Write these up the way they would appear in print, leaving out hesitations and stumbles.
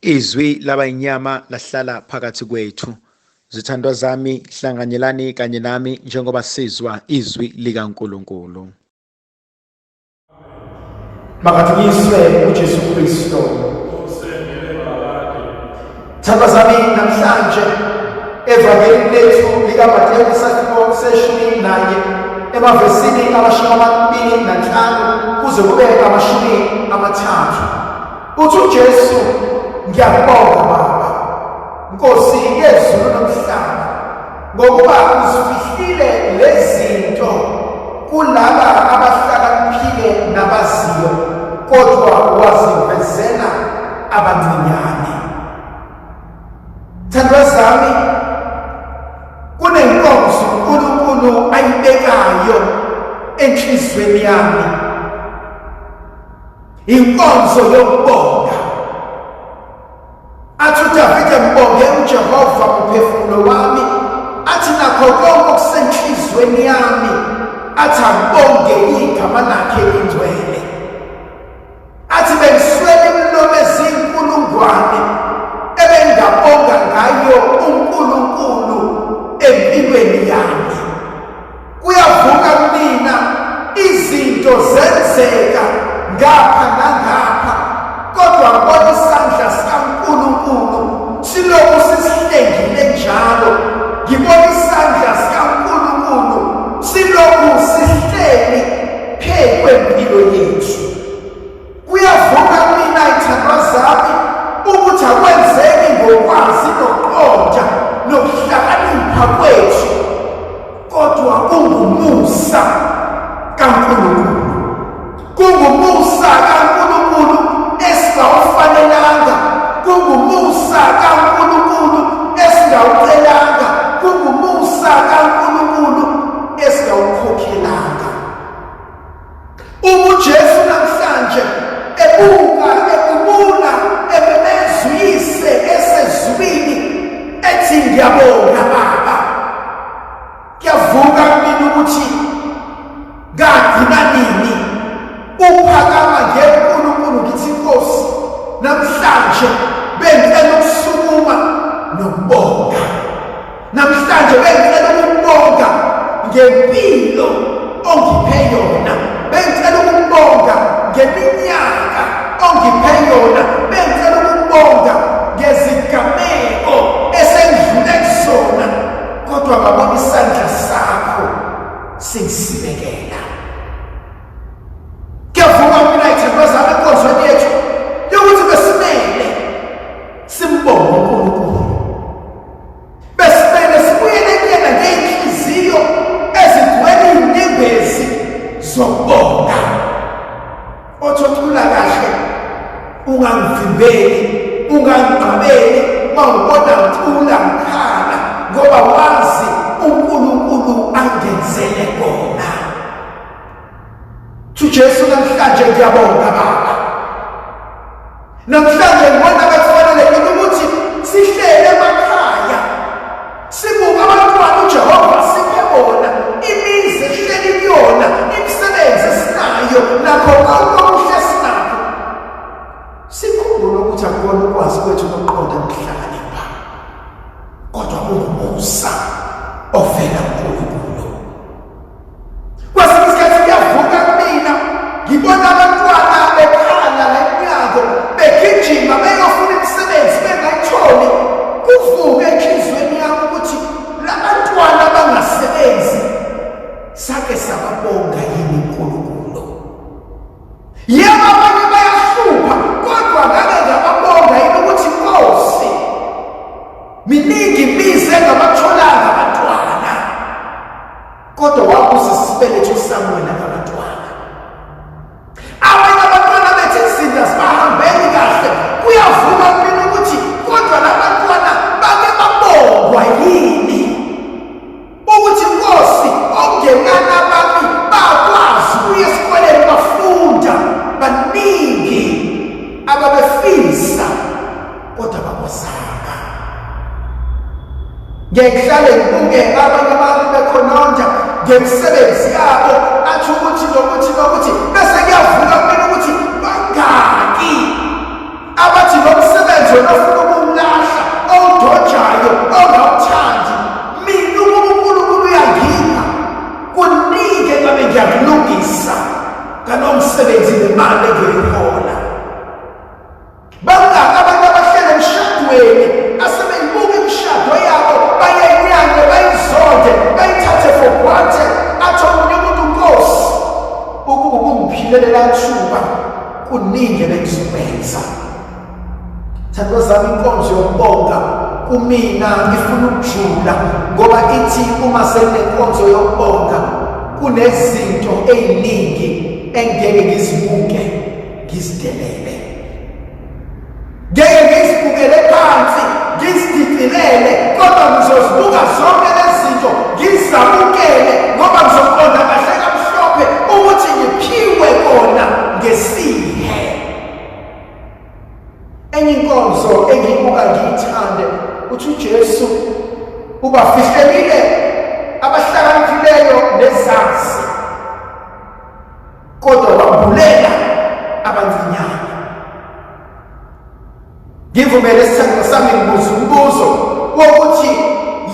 Izwi laba inyama lahlala phakathi kwethu. Zithandwa zami, hlanganyelani kanye nami njengoba sizwa izwi likaNkulunkulu. Makadunyiswe uJesu Kristu. Thandwa zami, namhlanje evangelini lethu likaMateyu isahluko seshumi nanye emavesini 25 kuze kube 30. Uthi uJesu, ngiyakubonga Baba, Nkosi yezulu nomhlaba, ngokuba uzifihlile lezinto kulaba abahlakaniphile nabaziyo, kodwa wazivezela abancinyane. Thandwa zami, kunenkonzo uNkulunkulu ayibekayo enhlizweni yami, inkonzo yokubonga. Athi uDavide, mbonge uJehova mphefumulo wami, athi nakho konke okusenhlizweni yami, athi akubonge igama lakhe elingcwele. Athi bengiswele imilomo ezinkulungwane ebengabonga ngayo uNkulunkulu empilweni yami. Kuyavuka kumina izinto zenzeka ngapha nangapha, kodwa ngibona isandla sikaNkulunkulu silokhu sisihlengile njalo. Ngibona isandla sikaNkulunkulu silokhu sihleli phezu kwempilo yethu. Kuyavuka kumina ithandwa zami ukuthi akwenzeki ngokwazi nokuqonda nokuhlakanipha kwethu, kodwa kungumusa kaNkulunkulu. Kungumusa kaNkulunkulu esingawufanelanga, kungumusa kaNkulunkulu esingawucelanga, kungumusa kaNkulunkulu esingawukhokhelanga. Uma uJesu namhlanje ebuka, ebubula, ememeza uyise esezulwini ethi ngiyabonga Baba, kuyavuka kumina ukuthi ngagcina nini uphakama ngeNkulunkulu, ngithi Nkosi namhlanje bengicela ukusukuma nokubonga, namhlanje bengicela ukubonga ngempilo ongiphe yona, bengicela ukubonga ngeminyaka ongiphe yona, bengicela ukubonga ngezigameko esengidlule kuzona, kodwa ngabona isandla sakho singisibekela. Kuyavuka mina ithemba zami enkonzweni yethu yokuthi besimele simbonge uNkulunkulu, besimele sibuyele kuyena ngey'nhliziyo ezigcwele iy'nyembezi zokubonga. Othi ocula kahle, ungangivimbeli, ungangiqabeli mawubona ngicula ngikhala, ngoba wazi uNkulunkulu angenzele kona. UJesu namhlanje ngiyabonga Baba. Namhlanje ngibona bekufanele ukuthi sihlele emakhaya, sibuke abantwana uJehova siphe bona, imizi ehleli kuyona, imisebenzi esinayo, nakho konke okuhle esinakho. Sikhumbule ukuthi akukona ukwazi kwethu nokuqonda nokuhlakanipha, kodwa kungumusa ovela kuNkulunkulu. Kwesinye isikhathi kuyavuka kumina, ngibona abantwana bekhala la emnyango, begijima beyofuna imisebenzi bengayitholi. Kuvuke enhliziyweni yami ukuthi labantwana abangasebenzi sake sababonga yini uNkulunkulu? Yebo, abanye bayahlupha, kodwa ngake ngababonga yini ukuthi Nkosi, miningi imizi engabatholanga abantwana, kodwa wabusa isibeletho sami wena ngabantwana. Abanye abantwana bethi izinto azibahambeli kahle, kuyavuka kumina ukuthi kodwa labantwana bake babongwa yini ukuthi Nkosi, okungenani abami bakwazi ukuya esikoleni bafunda, baningi ababefisa kodwa bakwazanga. Ngiyayihlale ngibuke abanye abantu bekhononda ngemisebenzi yabo, athi ukuthi nokuthi nokuthi, bese kuyavuka kumina ukuthi bangaki abathi lo msebenzi wena msebenzi nemali engiyihola. Bangaki abantu abahlele emshadweni asebeyibuka imishado yabo bayenyanye bayizonde bayithathe for granted, athi omunye umuntu, Nkosi, ukuba ubungiphilelela thuba kuningi ebengizokwenza. Thandwa zami, inkonzo yokubonga kumina ngifuna ukujula, ngoba ithi uma senginenkonzo yokubonga kunezinto eziningi engeke ngizibuke ngizidelele, ngeke ngizibukele phansi ngizidicilele, kodwa ngizozibuka zonke lezi zinto ngizamukele, ngoba ngizoqonda kahle kamhlophe ukuthi ngiphiwe kona ngesihe. Enye inkonzo engiyibuka ngiyithande, uthi uJesu ubafihlelile abahlakaniphileyo nezazi, kodwa wambulela abancinyane. Ngivumele isithandwa sami ngibuze umbuzo wokuthi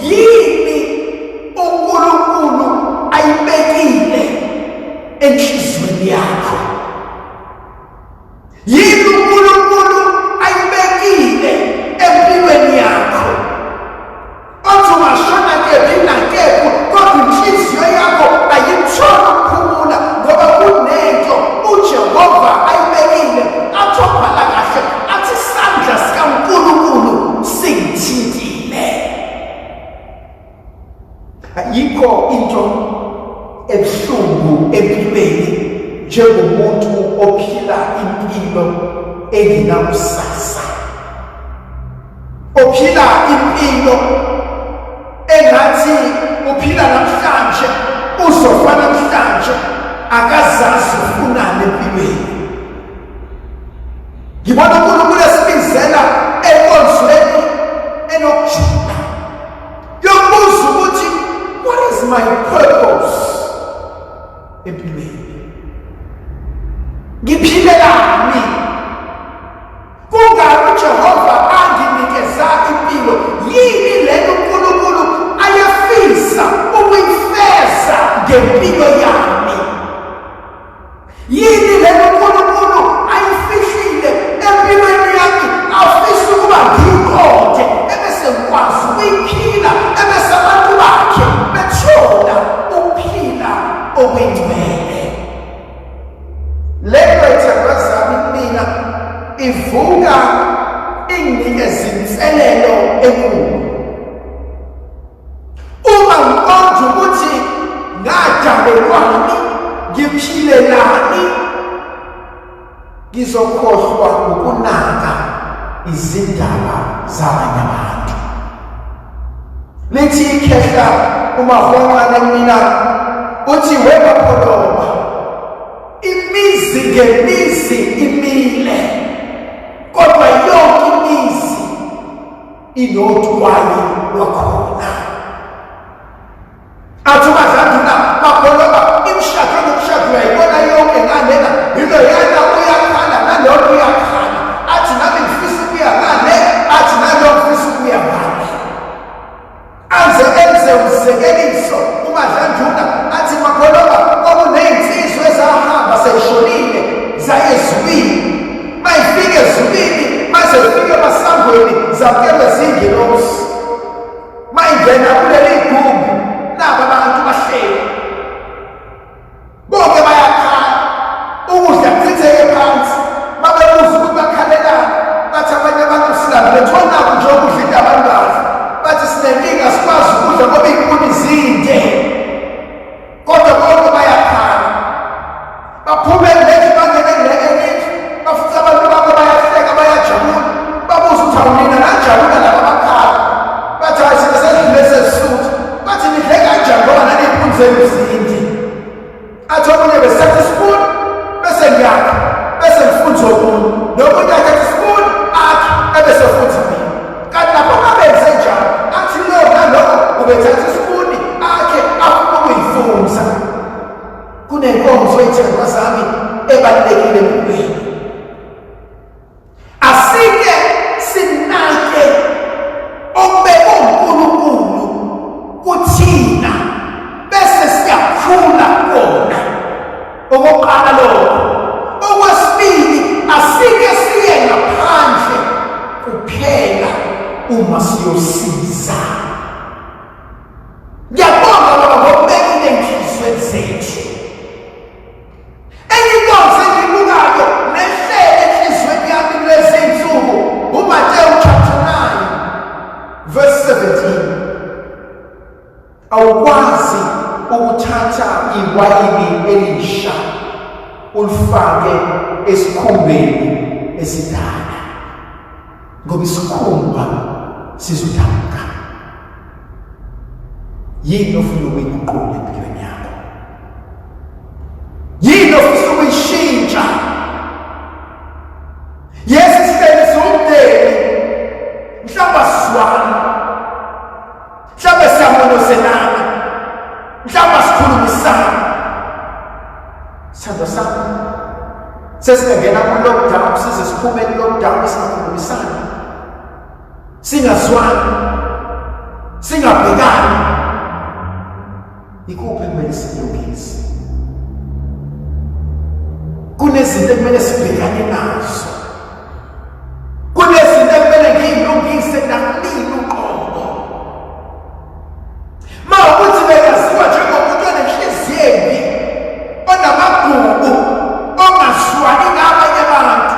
yini uNkulunkulu ayibekile enhliziyweni yakho? Yini uNkulunkulu ayibekile empilweni yakho? Othi ungashona kephi nakephi, kodwa inhliziyo yakho ayikutholi ukuphumula, ngoba kunento uJehova ayibekile. Athi obhala kahle, athi isandla sikaNkulunkulu singithintile. Ayikho into ebuhlungu empilweni njengomuntu ophila impilo engenakusasa, ophila impilo engathi uphila namhlanje uzofa namhlanje, akazazi ufunani empilweni. Ngibona uNkulunkulu esibizela enkonzweni enokujula yokubuza ukuthi what is my purpose empilweni, ngiphilelani, kungani uJehova anginikeza impilo, yini lena uNkulunkulu ayefisa ukuyifeza ngempilo yami, yini lena uNkulunkulu ayifihlile empilweni yami afisa ukuba ngiyiqonde ebese ngikwazi ukuyiphila, ebese abantu bakhe bethola ukuphila okuyingcwele. Lento ithandwa zami kumina ivuka inginikeza inselelo enkulu. Uma ngiqonda ukuthi ngadalelwani, ngiphilelani, ngizokhohlwa ukunaka izindaba zabanye abantu. Lithi ikhehla umahwanqane mina, uthi wemapholoba, imizi ngemizi imile, kodwa yonke imizi inotwayi lwakhona. Athi uMadlanduna mapholoba, imishado nomshado uyayibona yonke ngalena, yiloyana uyakhala nalona uyakhala, athi nami ngifisa ukuya ngale, athi nalo ngifisa ukuya ngale. Aze enze umzekeliso uMadlanduna, athi mapholoba, kwakuney'nsizwa ezahamba seyishonile zaye ezulwini, mayifika ezulwini, maze ifike emasangweni zamukelwe zingelosi. Mayingena kuleli gumbi, naba abantu bahleli bonke bayakhala, ukudla kuchitheke phansi. Babebuza ukuthi bakhalelani, bathi abanye abantu silambile, thonako nje ukudla into abantu, bathi sinenkinga sikwazi ukudla ngoba iy'nkuni zinde, kodwa bonke bayakhala. Baphume kulendlu bangene kule enye indlu, bafica abantu babo bayahleka bayajabula. Babuza ukuthi awu nina najabula laba bakhala, bathi hayi sina sesidlule sesisuthu. Bathi nidle kanjani ngoba naniy'nkuni zenu zinde? Athi omunye besithatha isipuni bese ngiyakha bese ngifunza okunye, nomunye athatha isipuni akhe ebese futhi mina. Kanti lapho babenze njalo, athi lo nalowo ubethatha isipuni akhe afuna ukuyifunza. Kunenkonzo ey'thandwa zami ebalulekile empilweni. Asike sinake okubekwe uNkulunkulu kuthina bese siyakhula kona. Okokuqala lokho. Uzosiza. Ngiyabonga baba ngokubekile enhliziyweni zethu. Enye inkonzo engiyibukayo nehlele enhliziyweni yami kulezi zinsuku uMateyu chapter 9 verse 17. Awukwazi ukuthatha iwayini elisha ulifake esikhumbeni esidala ngoba isikhumba sizodabuka. Yini ofuna ukuyiguqula empilweni yakho? Yini ofisa ukuyishintsha? Yesu sihleli siwumndeni, mhlawumbe asizwani, mhlawumbe siyamonozelana, mhlawumbe asikhulumisani. Sithandwa sami, sesingena ku-lockdown, size siphume ku-lockdown singakhulumisani, singazwani, singabhekani. Ikuphi ekumele sikulungise? Kunezinto ekumele sibhekane nazo, kunezinto ekumele ngiyilungise nakumina uqobo. Ma ukuthi bekaziwa njengomuntu onenhliziyo embi, onamagugu, ongazwani nabanye abantu,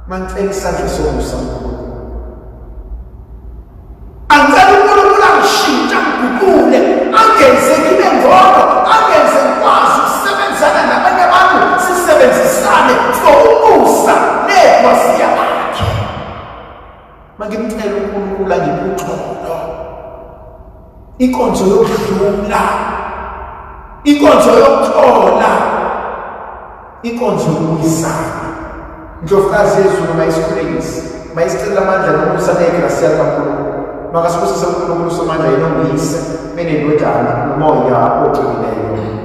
mangicela isandla somusa uNkulunkulu, angicela uNkulunkulu angishintshe, angiguqule, angenze ngibe ngcono, angenze ngikwazi ukusebenzana nabanye abantu, sisebenzisane for umusa negwasiya lakhe. Mangimcela uNkulunkulu angiphe uxolo, inkonzo yokudlula, inkonzo yokuthola, inkonzo yokubuyisana. Ndlovukazi yezulu mayisikhulekise, mayisicela amandla nomusa negrasiya kaNkulunkulu. Makasibusise uNkulunkulu uSomandla, yena onguyise benendodana nomoya ocwebileyo.